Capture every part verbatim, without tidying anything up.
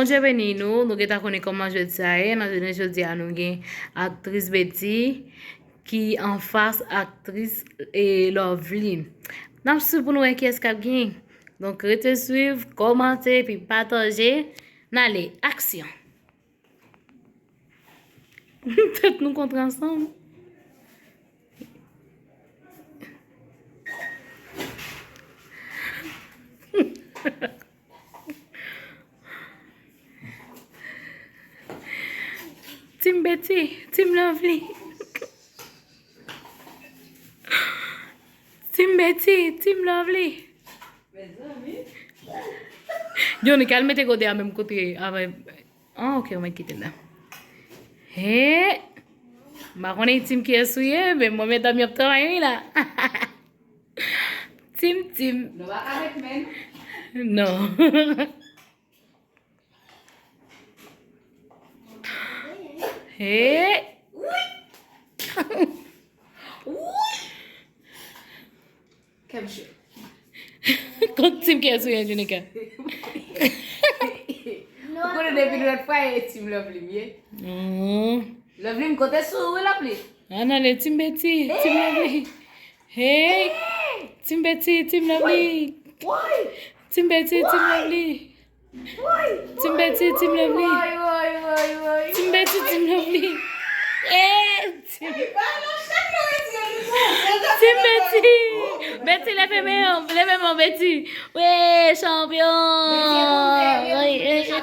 Bondye beni nou, nou gentan konnen kòman jwèt sa ye. Nan jounen jodi a, nou gen aktris Betty ki anfas aktris e Lovely. N ap swiv pou nou wè kiyès k ap genyen. Donk, rete swiv, kòmante, epi pataje. N ale, aksyon! Tèt nou kontre ansanm. Team Betty, Team Lovely. Team Betty, Team Lovely. Johnny, kal mete kote a menm kote avè. Ah, ok, ou mèt kite l la. He! M pa konnen Team kiyès ou ye, men mwen medam y ap travay wi la. Team, Team. Nou pa ka met men. Non. He! Wi! Wi! Kèm cho. Kont Team kiyès ou ye, Junica? Ou konnen depi lòt fwa, e Team Lovely m ye. Mm. Lovely m konte sou ou, wi, Lovely. Ann ale, Team Betty, Team Lovely. Hey! Team Betty, Team Lovely. Woy! Team Betty, Team Lovely. Team Betty, Team Lovely. Team Betty, Team Lovely. Eh, Team Betty. Betty, leve men w, leve men w, Betty. Wi, chanpyon. Wi, wi, wi.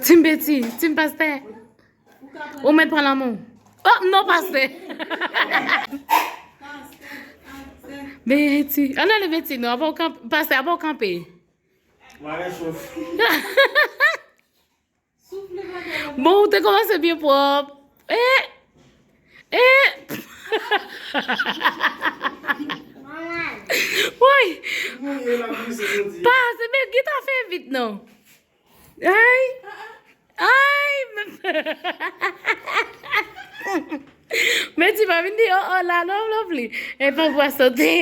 Team Betty, Team Pastè. Ou mèt pran lanmou. Oh, non, Pastè. Betty. Ann ale, Betty, non, apa w kanpe, Pastè, apa w kanpe? Bon, ou te kòmanse byen pwòp. Eh! Eh! Woy! Pase, men gentan fè vit non. Ay! Ay! Men ti pa vin di, oh, oh, la, non, non, pli. E pa vwa sote.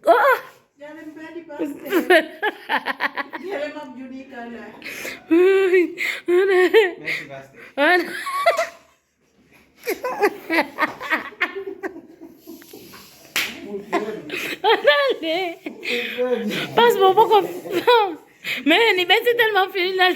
Oh! Gade m pèdi pastè. Gade m ap Junica la. Mèsi, pastè. Ann ale. Pas bon, poko. Men, li Betty tèlman fini nan.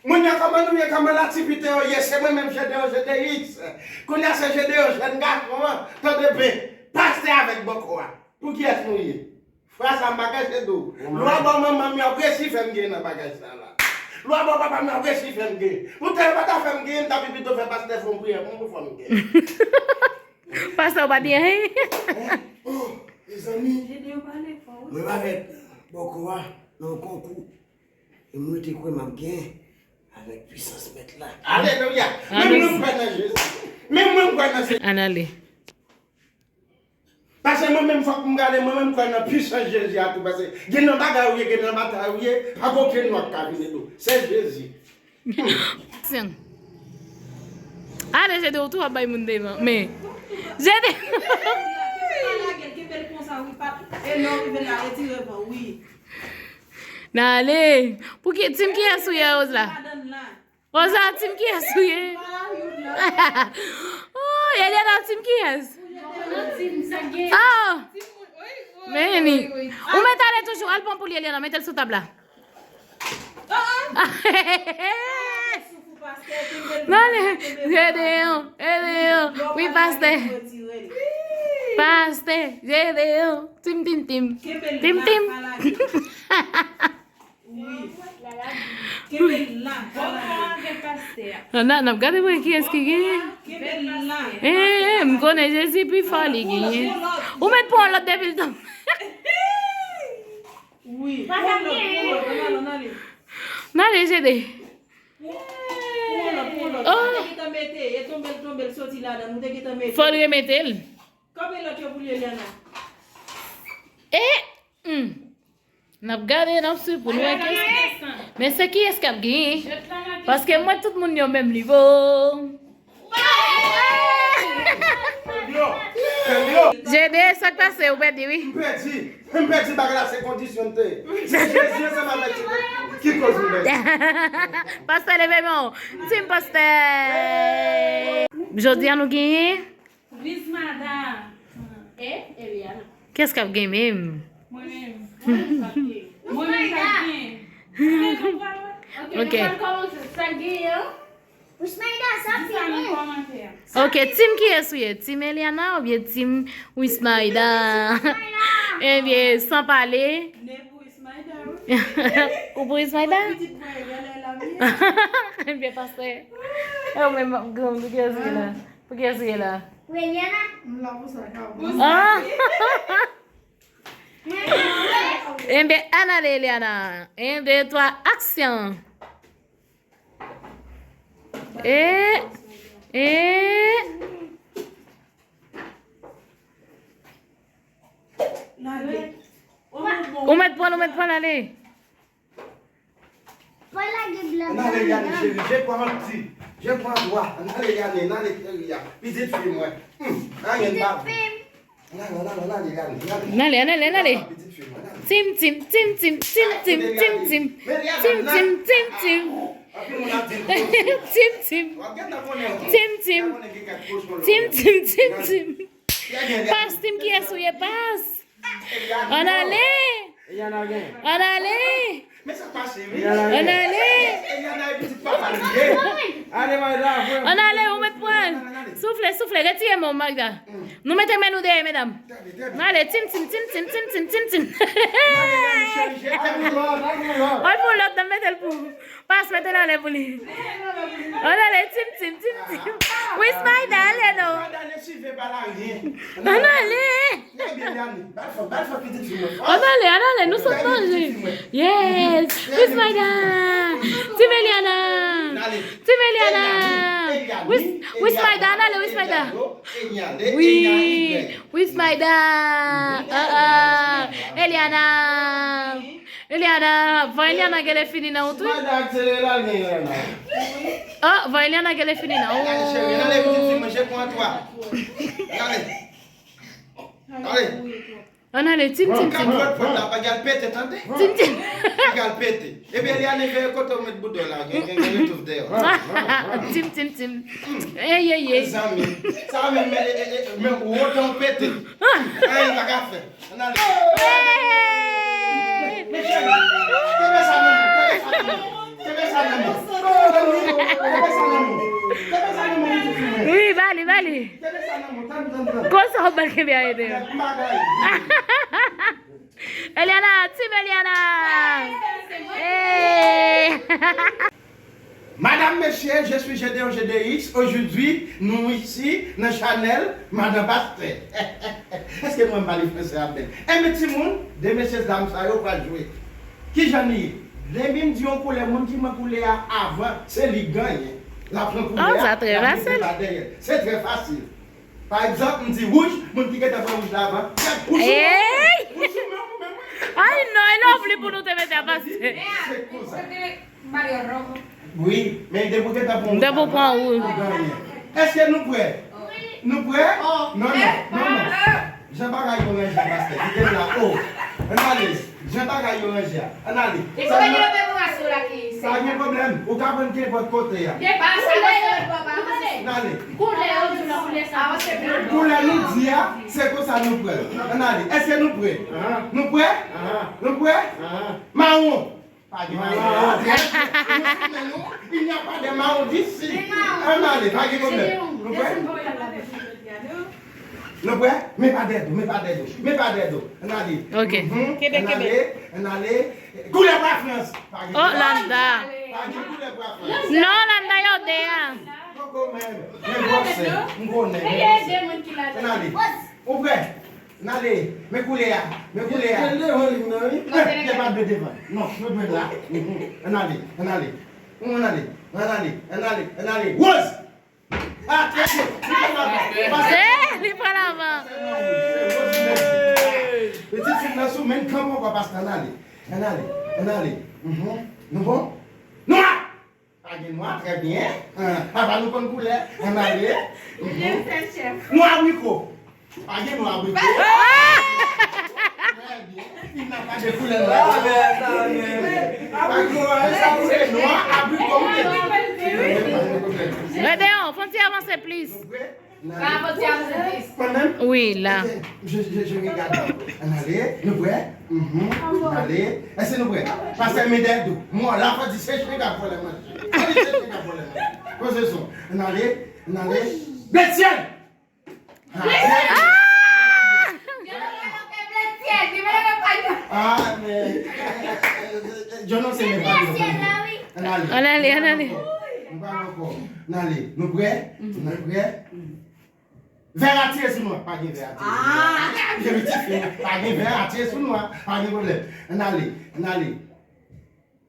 Moun yo, kòman nou ye, kòman la ti pite yo ye? Se mwen menm, Gedeon, Gedeon X. Kounye a se Gedeon, jèn gason an, tande byen. Pastè avèk bòkò a. Pou kiyès nou ye? Fwa sa m pa kache di w. Lwa bò manman m yo ap resi fè m gen nan bagay sa la. Lwa bò papa m yo ap resi fè m gen. Poutan yo pa ta fè m gen, m ta pi pito fè pastè fè yon priyè pou mwen pou fè m gen. Pastè ou pa di anyen. Oh, mezanmi. Mwen avèk bòkò a nan yon konkou. E mwen te kwè m ap gen avèk pwisans Mèt la. Alelouya. Menm mwen m kwè nan Jezi. Menm mwen m kwè nan Senyè. Ann ale. Paske mwen menm fòk m gade, mwen menm m kwè nan pwisans Jezi a tou. Paske gen nan bagay ou ye, gen nan batay ou ye, pa gen okenn lòt ka vini tou. Se Jezi. Aksyon. Ale, Jede, ou tou ap bay moun devan. Men, Jede. Pa lage l, kenbe l konsa, wi, pa. E lè w rive la, retire van, wi. N ale. Pou ki, team kiyès ou ye, Rosa? Rosa, team kiyès ou ye? Oh, Eliana, team kiyès? Oh! Men ni. Ou mèt ale toujou, al pran pou li, Eliana, mete l sou tab la. Nan ale, Gedeon, Gedeon. Wi, pastè. Pastè, Gedeon. Tim, tim, tim. Tim, tim. Wi. Kenbe l la. Ann, n ap gade pou wè kiyès ki genyen. Kenbe l la. Eh, eh, m konnen Jezi pi fò, li genyen. Ou mèt pran yon lòt depi l tonbe. Wi. Pran yon lòt, pran yon lòt, ann ale, ann ale. N ale, Jede. Pran yon lòt, pran yon lòt. Oh. Nou te gentan mete, e tonbe l, tonbe l, soti ladan, nou te gentan mete. Fò l remete l. Kanpe lòt yo pou li, Eliana. Eh! Hmm. N ap gade, n ap swiv pou n wè kiyès. Men se kiyès k ap genyen. Paske m wè tout moun yo menm nivo. Jede, sa k pase? Ou pèdi, wi. M pèdi. M pèdi bagay la, se kondisyon te. Se Jezi ansanm avèk ti ki koz m pèdi. Pastè, leve men w. Tim pastè. Jodi a nou genyen Wismada. E Eliana. Kiyès k ap gen menm? Mwen menm. Mwen menm k ap gen. Mwen menm k ap gen. Ok. Sa k genyen an? Wismada, sa fini. Di sa nan kòmantè a. Ok, tim kiyès ou ye? Tim Eliana oubyen tim Wismada? Ebyen, san pale. Ne pou Wismada, wi. Ou pou Wismada? Pitit mwen egal la, wi. Ebyen, pastè. E ou menm, granm, pou kiyès ou ye la? Pou kiyès ou ye la? Pou Eliana. M la pou sa, ka. Ah! Enben, ann ale, Eliana. En, de, twa, aksyon! E, e. Ou mèt pran l, ou mèt pran l, ale. Pa lage blan. Ann ale, Eliane, cheri, je prends un petit, je prends trois. Ann ale, Eliane, ann ale, cheri a. Pitit fi mwen. Hmm, anyen pa. Pitit fi m. Ann ale, ann ale, ann ale, Eliane, ann ale. Ann ale, ann ale, ann ale. Pitit fi mwen, ann ale. Tim, tim, tim, tim, tim, tim, tim, tim. Tim, tim, tim, tim. Anpil moun ap di l kochon. Tim, tim. W ap gentan konnen. Tim, tim. Gentan konnen gen kèk kochon. Tim, tim, tim, tim. Pas, tim, kiyès ou ye, pas? Ann ale! Ann ale! Men sa k pase, wi? Ann ale! Eliana e pitit papa li ye. Ann ale, ou mèt pran. Soufle, soufle, retire men w, Magda. Nou mete men nou dèyè, medam. Ann ale, tim, tim, tim, tim. Al pou lòt, n ap mete l pou ou. Pas, mete l anlè pou li. Ann ale, tim, tim, tim, tim. Wismada, ale non. Ann ale. Ann ale, ann ale, nou sot manje. Yes. Wismada. Tim Eliana. Tim Eliana. Wis-, Wismada, ann ale, Wismada. Wi. Wismada. Ah, ah. Eliana. Eliana, van Eliana genlè fini nan ou tou. Spider akselere l al gen Eliana. Oh, van Eliana genlè fini nan ou. Gade cheri, ann ale pitit fi mwen, je prends trois. Ann ale. Ann ale. Ann ale, tim, tim, tim. Kat pòt, pòt la pa gal pete, tande? Tim, tim. Li gal pete. Epi Eliana, veye kote w met boudon la, gen, gen, gen retouf deyò. Tim, tim, tim. Ey, ey, ey. Mezanmi, sa menm, men, men, men, men, wotan w pete. Anyen pa ka fè. Ann ale. Hey! Kenbe sa nan men, kenbe sa nan men. Kenbe sa nan men. Kenbe sa nan men. Kenbe sa nan men, pitit fi mwen. Wi, ba li, ba li. Kenbe sa nan men, tann, tann, tann. Konsa w ba l kenbe a ede. M pa gaye. Eliana, tim Eliana. Hey! Madame, messieurs, je suis Gédéon G D X. Aujourd'hui, nou isi nan chanèl Madan Pastè. Èske nou wè m pale fransè a byen? Enben, timoun, de mesye dam sa yo pral jwe. Kijan li ye? Depi m di yon koulè, moun ki pran koulè a avan, se li k genyen. L ap pran koulè a, l ap mete pa dèyè l. Se trè fasil. Pa egzanp, m di wouj, moun ki gentan pran wouj la avan, gad, wouj sou men w, wouj sou men w, men w. Ay non, e lè w vle pou nou te mete a pase. Se konsa. Wi, men depi w gentan pran wouj la avan, ou genyen. Èske nou prè? Nou prè? Non, non, non, non. Jan bagay yo ranje a, pastè. Kite m la. Oh, ann ale. Jan bagay yo ranje a. Ann ale. Li pa gen dekorasyon la ki se. Pa gen pwoblèm. Ou ka pran kenpòt kote a. Depa sa, avanse, papa, avanse. Ann ale. Koulè yo di la, koulè sa. Avanse, papa. Koulè nou di a, se konsa nou pran l. Ann ale. Èske nou prè? Nou prè? Nou prè? Mawon. Pa gen mawon. Il n'y a pas de mawon ici. Ann ale. Pa gen pwoblèm. Nou prè? Nou prè? Men pa dèyè do, men pa dèyè do, men pa dèyè do. Ann ale. Ok. Kenbe, kenbe. Ann ale. Koulè pou Lafrans. Oh, Landa. Pa gen koulè pou Lafrans. Non, Landa, yo de a. Poko menm. Men bwòs, m konnen, men bwòs. Ann ale. Ou prè? Ann ale. Men koulè a. Men koulè a. Gen devan li nan, wi. Gen pa de devan. Non, nou dwe la. Ann ale. Ann ale. Ann ale. Ann ale. Ann ale. Ann ale. Wòz! Ah, trè byen. Li pran lavan. Pastè, li pran lavan. Pitit fi m nan sou men kanpe ankò, pastè, ann ale. Ann ale, ann ale. Mhm. Nou bon? Nwa! Pa gen nwa, trè byen. Ah, apa nou konn koulè? Ann ale. Mhm. Nwa abriko. Pa gen nwa abriko. Trè byen. Il n'a pas de couleur noire. Abriko, sa se nwa abriko. Rete yon, fon ti avanse plis. Nou prè? Ann ale. Kanmenm? Wi, la. Ok, je, je, je regarde. Ann ale, nou prè? Mhm. Ann ale. Èske nou prè? Pastè mete dèyè do. Mwen, la, fò di se chen k ap vòlè manje. Fò di se chen k ap vòlè manje. Poze son. Ann ale, ann ale. Blèsyèl! Ah! Ah, men, John, non, se men pa John. Ann ale. Ann ale, ann ale. Nou pa ankò. Ann ale. Nou prè? Nou prè? Vè a tire sou nou. Pa gen vè a tire sou nou. Ah! Gen ti fi, pa gen vè a tire sou nou. Pa gen pwoblèm. Ann ale. Ann ale.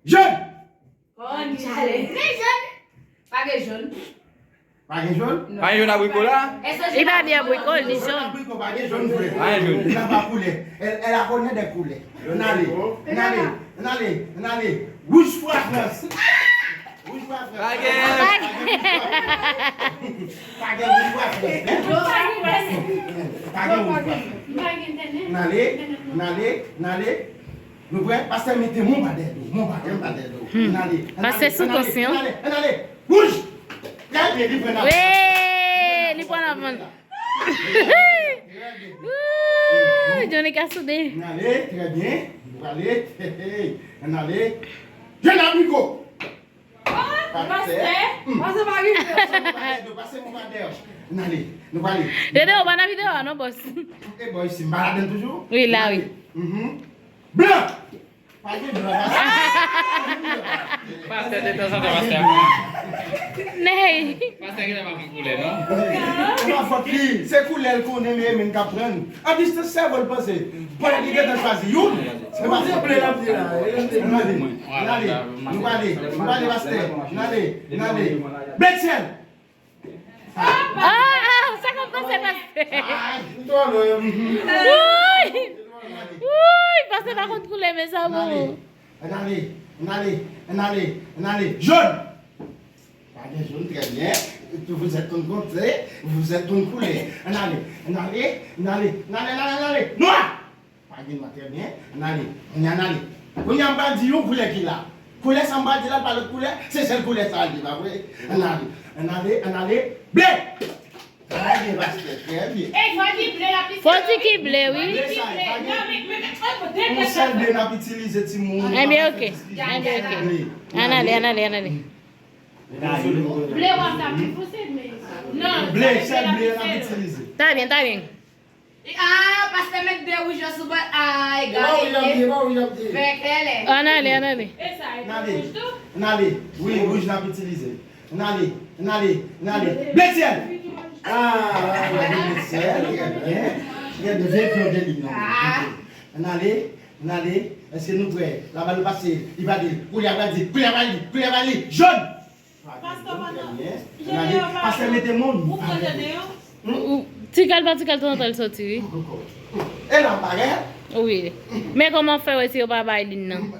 Jòn! Konn chale. Men jòn. Pa gen jòn. Pa gen jòn? Non. Pa gen jòn abriko la? Li pa di abriko, li jòn. Abriko, pa gen jòn vre. Pa gen jòn. Li pa koulè. Elle, elle a connaît des couleurs. Ann ale, ann ale, ann ale, ann ale. Wouj pou Lafrans. Wouj pou Lafrans. Pa gen. Pa gen wouj pou Lafrans. Pa gen wouj pou Lafrans. Ann ale, ann ale, ann ale. Nou prè? Pastè mete men pa dèyè do. Men pa dèyè do. Hmm. Ann ale, ann ale, pastè sou tansyon. Ann ale, ann ale. Wouj! Gade, li pran nan. Wi, li pran nan. Wouy, Johnny ka soude. Ann ale, trè byen. Nou prale. Hey, hey. Ann ale. Jòn abriko. Oh, pastè. Hmm. Pastè pa rive. Pase men pa dèyè. Ann ale. Nou prale. Dede, ou pa nan videyo a, non, bòs? E bò isi, m pa ladann toujou? Wi, la, wi. Mhm. Blan! Pa gen blan, pastè. Pastè, de tanzantan, pastè. Nèy. Pastè genlè pa konn koulè, non? Se pa fòt li. Se koulè l konnen, men, men k ap pran. Anplis, se sèvo l panse. Pandan li gentan chwazi youn. Se pa fòt li. Ann ale, ann ale, nou prale, nou prale, pastè. Ann ale, ann ale. Blèsyèl! Ah, ah, sa k ap pase, pastè? Ay, m twò lwen. Wouy! Wouy, pastè pa konn koulè, mes amours. Ann ale, ann ale, ann ale, ann ale. Jòn! Pa gen jòn, trè byen. Vous êtes konn konte, vous êtes konn koulè. Ann ale, ann ale, ann ale, ann ale, ann ale, ann ale. Nwa! Pa gen nwa, trè byen. Ann ale. Kounye a, ann ale. Kounye a, m pral di yon koulè ki la. Koulè sa m pral di la, pa lòt koulè, se sèl koulè sa a li ye, pa vre? Ann ale. Ann ale, ann ale. Ble! Trè byen, pastè, trè byen. Ey, fò di ble la plis. Fò di ki ble, wi. Ble sa, pa gen. Yon sèl ble n ap itilize, timoun. Ebyen, ok. Ebyen, ok. Ann ale, ann ale, ann ale. Ble w ap ta pi pouse, men. Non, ble, sèl ble n ap itilize. Ta byen, ta byen. Ah, pastè met de wouj yo sou bòl. Ay, gade. Vè klè. Ann ale, ann ale. Ann ale. Ann ale. Wi, wouj n ap itilize. Ann ale, ann ale, ann ale. Ble syèl. Ah, ble syèl, trè byen. Trè byen, vye flè de li, non. Ann ale, ann ale. Èske nou prè? Laba nou pase, li va di, koulè a va di, koulè a va di, koulè a va di. Jòn. Pastè, pastè, pastè, mete moun. Ou pran Jedeyon? Ti kal pa ti kal, tanzantan l soti, wi. E la, m pa gen? Wi. Men kòman fè wè si yo pa bay li nan?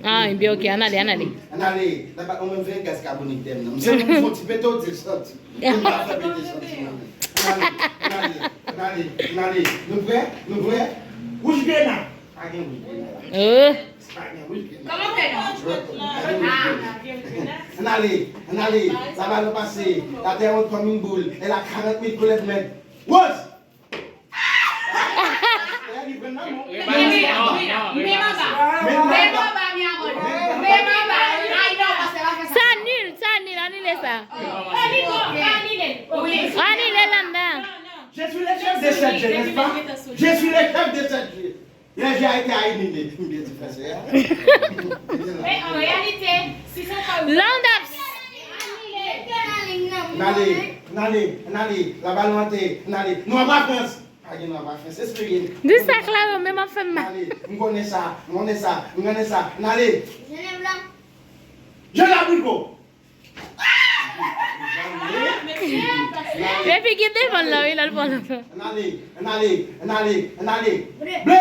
Ah, ebyen, ok, ann ale, ann ale. Ann ale, nan pa mwen vle gaz kabonik tèm nan. M se moun fon ti pete w di l soti. M pa fè pete soti mwen menm. Ann ale, ann ale, ann ale, ann ale. Nou prè? Nou prè? Wouj grena. Pa gen wouj grena la. Euh. Pa gen wouj grena. Kòman fè non? Ah. Ann ale, ann ale. Laba nou pase. La terre est comme une boule. Elle a quarante mille couleurs, men. Rose! Sa nil, sa nil, anile sa. Anile l anndan. Je suis le chef des sept jeux, n'est-ce pas? Je suis le chef des sept jeux. Lè je a été annulé, m byen di fransè a. Men an reyalite, si se pa Round up! N ale, n ale, n ale, laba nou antre, n ale. Nou ap Frans. Pa gen nou ap Frans, espere. Di sa klè, men m ap fè m mal. N ale, m konnen sa, m konnen sa, m konnen sa. N ale. Jenèv la. Jenèv abriko. Epi gen devan l la, wi, l al pran lòt la. Ann ale, ann ale, ann ale, ann ale. Ble!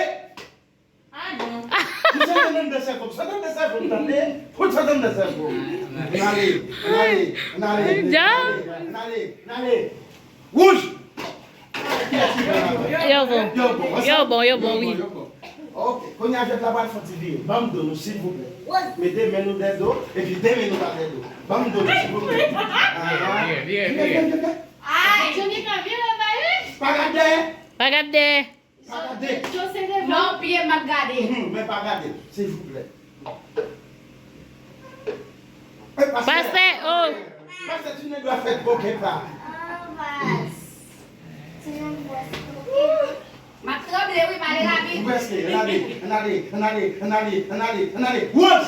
Ah non. Sot anndan sèvo m, sot anndan sèvo m, tande? Fout sot anndan sèvo m. Ann ale, ann ale, ann ale, ann ale, ann ale, ann ale. Wouj! Yo bon. Yo bon, yo bon, wi. Ok, kounye a jwèt la pral fè yon ti vire. Ban m do nou, silvouplè. Mete men nou dèyè do, epi de men nou pa dèyè do. Ban m do nou, silvouplè. Vire, vire, vire. Ay! Johnny ka vire, ba wi. Pa gade dèyè. Pa gade dèyè. Pa gade. Jose devan. Non, pye m ap gade. Mhm, men pa gade, silvouplè. Pastè, oh. Pastè, tu ne dois faire aucun pas. M ap tranble, wi, m ale rapid. Ou prèske, ann ale, ann ale, ann ale, ann ale, ann ale, ann ale, ann ale. Wouch!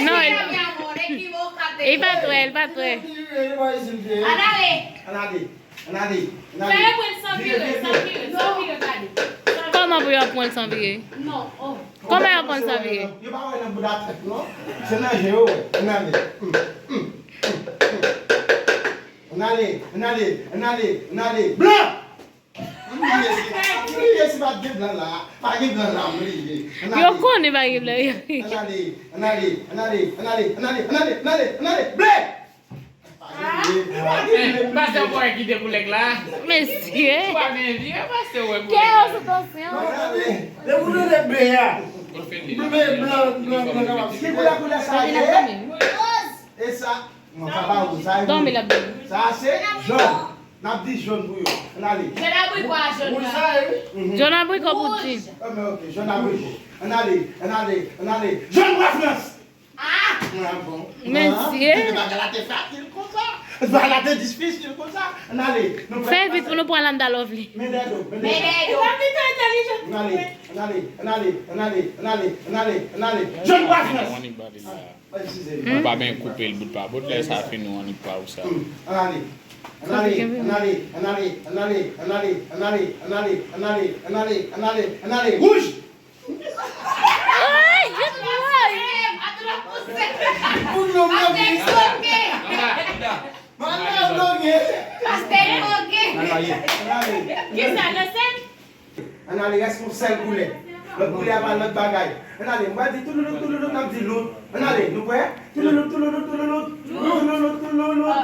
Non, li pa t wè, li pa t wè. Ann ale. Ann ale, ann ale. Fè yo pran l san vire, san vire, san vire, gade. Kòman pou yo pran l san vire? Non, oh. Kòman yo pran l san vire? Yo pa wè nan bouda tèt, non. Se nan je yo wè. Ann ale. Mm, mm, mm, mm. Ann ale, ann ale, ann ale, ann ale. Blan! M bliye si, m bliye si pa t gen blan la. Pa gen blan la, m bliye. Ann ale. Yo konnen pa gen blan. Ann ale, ann ale, ann ale, ann ale, ann ale, ann ale, ann ale, ann ale, ann ale. Ble! Pa gen ble, pa gen ble, m bliye. Pastè, ou pa wè ki de koulè k la? Mesye. Ou pa gen vye, pastè, ou wè koulè k la. Kè yo sou tansyon. Ann ale. Depi w tande ble a. Ble, blan, blan, blan, kapab. Ki koulè, koulè sa ye? E sa? Non, sa pa wouj, sa e wouj. Sa se jòn. N ap di jòn pou yo. Ann ale. Jòn abriko a jòn la. Wouj sa e, wi. Mhm. Jòn abriko pou di. Ah, men ok, jòn abriko. Ann ale, ann ale, ann ale. Jòn bwa Frans. Ah! Ah, bon. Mesye. Ah, bagay la te fasil konsa. Bagay la te difisil konsa. Ann ale. Fè vit pou nou pran Landa Lovely. Men dèyè do, men dèyè do. Ann ale, ann ale, ann ale, ann ale, ann ale, ann ale, ann ale. Jòn bwa Frans. Eskize m. Ou pa byen koupe l bout pa bout, lè sa fini, ou annik pa ou sa. Hmm. Ann ale. Ann ale, ann ale, ann ale, ann ale, ann ale, ann ale, ann ale, ann ale, ann ale, ann ale, ann ale, ann ale. Wouj! Ay, woy! Moun yo bloke. Pastè bloke. Pastè bloke. Ann ale. Kisa, nan sèn? Ann ale, rès yon sèl koulè. Lòt koulè a pa lòt bagay. Ann ale, m pral di touloulout, touloulout, n ap di lout. Ann ale, nou prè? Touloulout, touloulout, touloulout. Touloulout, touloulout.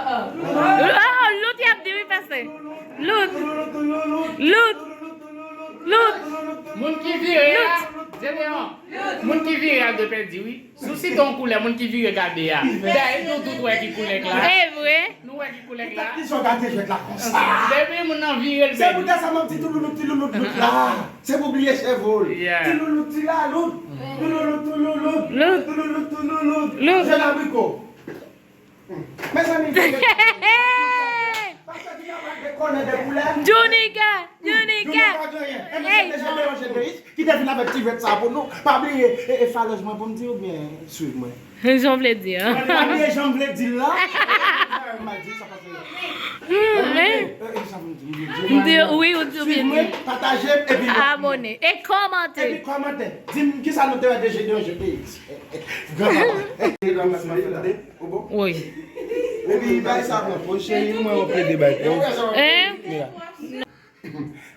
Oh, lout y ap di wi, pastè. Lout. Lout. Lout. Moun ki vire a, Jedeon. Moun ki vire a dwe pèdi wi. Si w site yon koulè, moun ki vire gade a. Dayè, nou tout wè ki koulè k la. E vre. Nou wè ki koulè k la. Kisa w gade jwèt la konsa? Depi moun nan vire l. Se poutèt sa m ap di touloulout, touloulout, lout la. Se pou bliye sèvo l. Yeah. Touloulout, tilalout. Touloulout, touloulout. Lout. Touloulout, touloulout. Lout. Jòn abriko. Mezanmi, pastè ki kapab dekonnen de koulè. Junica, Junica. Junica pa gen anyen. Enben, se te Jedeon Jedeis ki te vin avèk ti jwèt sa pou nou. Pa bliye, e, e falèz mwen pou m di oubyen swiv mwen. Jan w vle di a. Pa bliye jan m vle di l la. M mal di sa pase. Hmm, men. E, e, sa pou m di, m vle di. M di, wi, ou di, ou byen di. Swiv mwen, pataje, epi abòne. E kòmante. Epi kòmante. Di m kisa nou te wè de Jedeon Jedeis. Granpapa. E, e, granpapa, se pa fè la. Ou bon? Wi. Epi bay sa pran poz, cheri, mwen yon plede bay poz. Hein? Mira.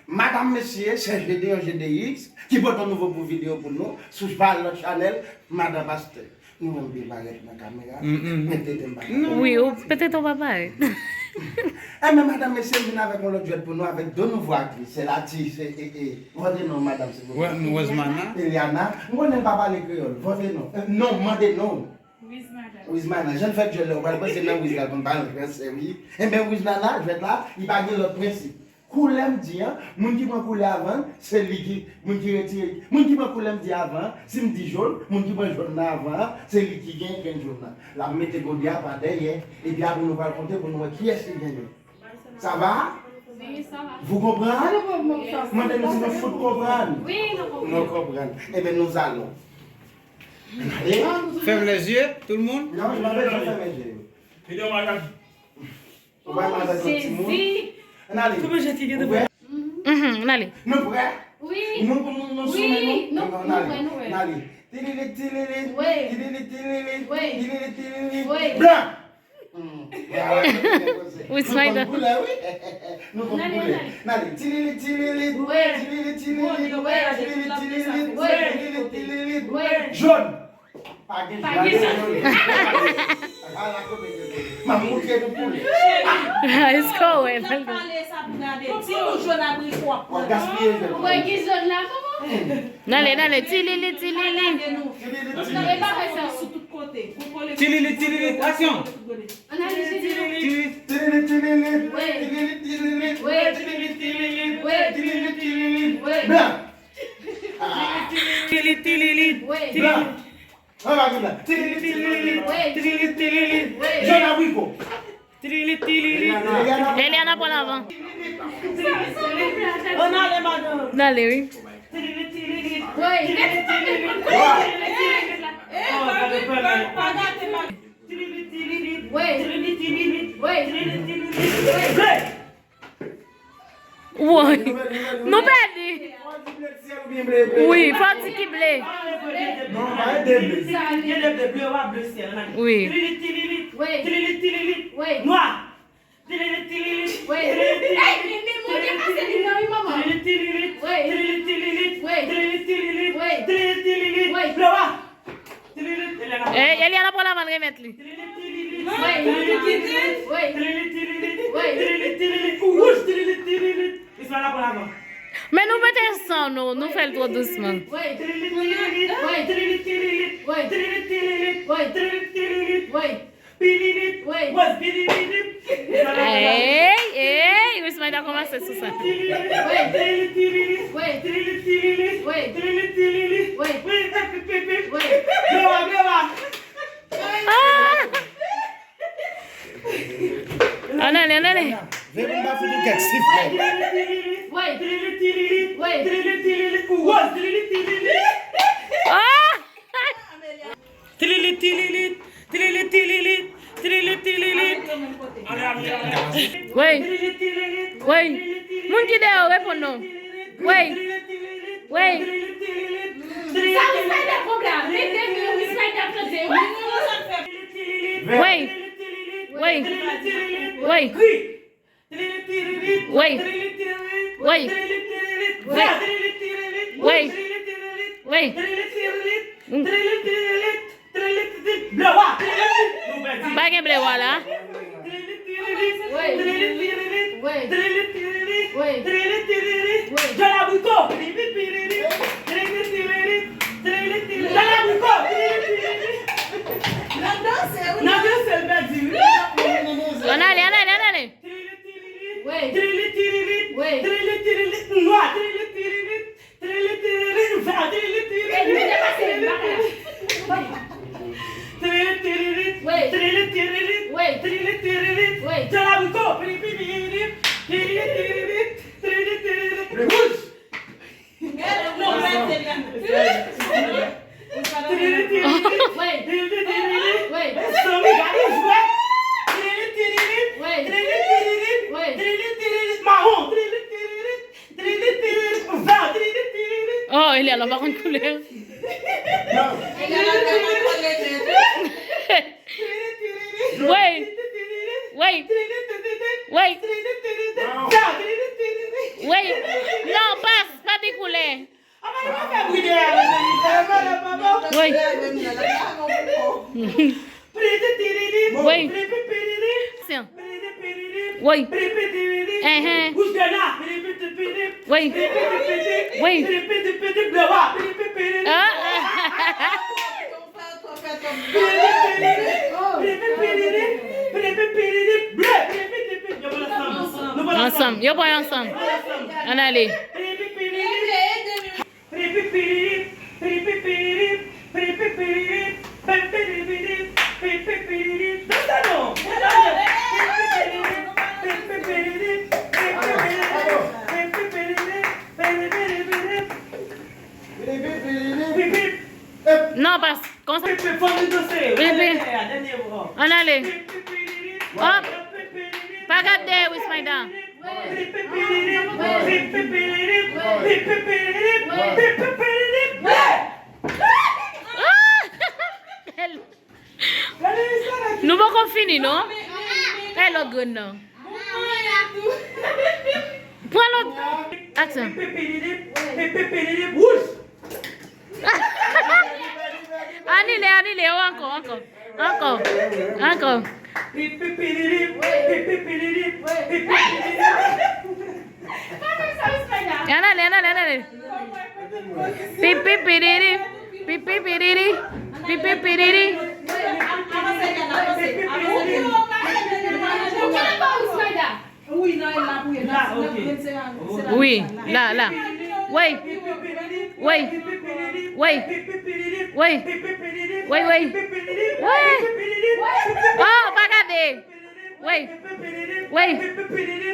Madam, mesye, se Jedeon Jedeis ki pote yon nouvo bout videyo pou nou sou Valò Chanèl, Madan Pastè. Nou menm byen parèt nan kamera. Mm, mm. Mwen tete m pa kapab. Wi, ou petèt ou pa parèt. Enben, madam, mesye, m vin avèk yon lòt jwèt pou nou avèk de nouvo aktris. Se la ti, se, e, e, vòde non, madam, silvouplè. Wè, Rosemana. Eliana. M konnen l pa pale kreyòl. Vòde non. E, non, mande non. Wismana. Wismana, jan l fè jwèt la, ou pral panse nan wiz la, konn pale fransè, wi. Enben, Wismana, jwèt la, li pa gen lòt prensip. Koulè m di an, moun ki pran koulè avan, se li ki, moun ki retire, moun ki pran koulè m di avan, si m di jòn, moun ki pran jòn nan avan an, se li ki gen grenn jòn nan. L ap mete gode a pa dèyè, epi apre nou pral konte pou nou wè kiyès ki genyen. Sa va? Wi, sa va. Vous comprenez? Mande nou si nou fout konprann. Wi, nou konprann. Nou konprann. Enben, nous allons. Ferme les yeux, tout le monde. Non, je m'en vais, je ferme les yeux. Ou wè, m avèk yon timoun. Ann ale. Ou prè? Mhm, ann ale. Nou prè? Wi. Nou, nou, nou sou men nou? Wi, nou, nou prè, nou prè. Ann ale. Tililit, tililit. Wi. Tililit, tililit. Wi. Tililit, tililit. Wi. Blan! Hmm. Wi, Spider. Nou konn koulè, wi. Nou konn koulè. N ale. Tililit, tililit. Tililit, tililit. Tililit, tililit. Tililit, tililit. Jòn. Pa gen jòn. Pa gen jòn. Ala kote gen jòn. M ap montre nou koulè. Èske w wè? Ti wouj jòn abriko ap pran. W ap gaspiye jòn. Ou wè gen jòn la, kòman? N ale, n ale. Tililit, tililit. Tililit, tililit. Tililit, tililit. Aksyon. Tililit, tililit. Tililit, tililit. Blan. Tililit, tililit. Blan. Anba ki blan. Tililit, tililit. Tililit, tililit. Jòn abriko. Tililit, tililit. Eliana pran lavan. Ann ale, madanm. N ale, wi. Tililit, tililit. Tililit, tililit. Tililit, tililit. Tililit, tililit. Tililit, tililit. Ble. Woy. Nou pèdi. Wi, fò di ki ble. Non, pa gen de ble. Gen de ble, ble wa, ble syèl. Wi. Tililit, tililit. Tililit, tililit. Nwa. Tililit, tililit. Tililit, tililit. Tililit, tililit. Tililit, tililit. Tililit, tililit. Ble wa. Tililit, Eliana. Ey, Eliana pran lavan, remèt li. Wouj, tililit, tililit. Men nou mete san nou, nou fè l twò dousman. Ey, ey, Wismaïda kòmanse sou sa. Ah! Ann ale, ann ale. Vin pou m ba fout ou kèk siflèt. Ah! Tililit, tililit, tililit, tililit, tililit, tililit. Woy. Woy. Moun ki deyò, reponn non. Woy. Woy. Sa ou fè nan pwoblèm? Mete vin ou Spider plante. Woy. Woy. Woy. Woy. Woy. Woy. Woy. Pa gen ble wa la. Jòn abriko. Jòn abriko. N ap danse, wi. N ap danse, l pèdi, wi. Ann ale, ann ale, ann ale. Tirilit, tirilit. Wi. Tirilit, tirilit. Wi. Tirilit, tirilit. Nwa. Tirilit, tirilit. Tirilit, tirilit. Vè. Tirilit, tirilit. Ey, nou depase li, bagay la. Tirilit, tirilit. Wi. Tirilit, tirilit. Wi. Tirilit, tirilit. Wi. Jòn abriko. Tirilit, tirilit. Tirilit, tirilit. Tirilit, tirilit. Wouj. Oh, Eliana pa konn koulè. Woy. Woy. Woy. Woy. Non, pas, pa di koulè. Woy. Woy. Woy. Enhen. Woy. Woy. Ah. Ansanm. Yo pran yo ansanm. Ann ale. Non, pas. Konsa. Ann ale. Hop. Pa gade dèyè wi, Spider. Ah! Nou poko fini, non? Lòt grenn nan. Pran lòt. Aksyon. Wouj. Anile, anile, oh, ankò, ankò. Ankò. Ankò. Anale, anale, anale. Pip, pip, pididi. Pip, pip, pididi. Pip, pip, pididi. Wi, la, la. Wi. Wi. Wi. Wi. Wi, wi. Wi. Oh, pa gade. Wi. Wi.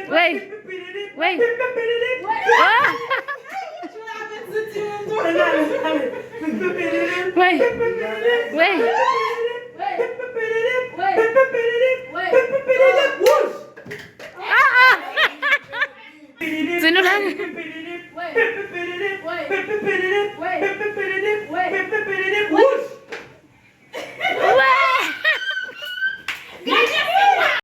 Wi. Wi. Oh. Wi. Wi. Ah, ah. Ti nou la.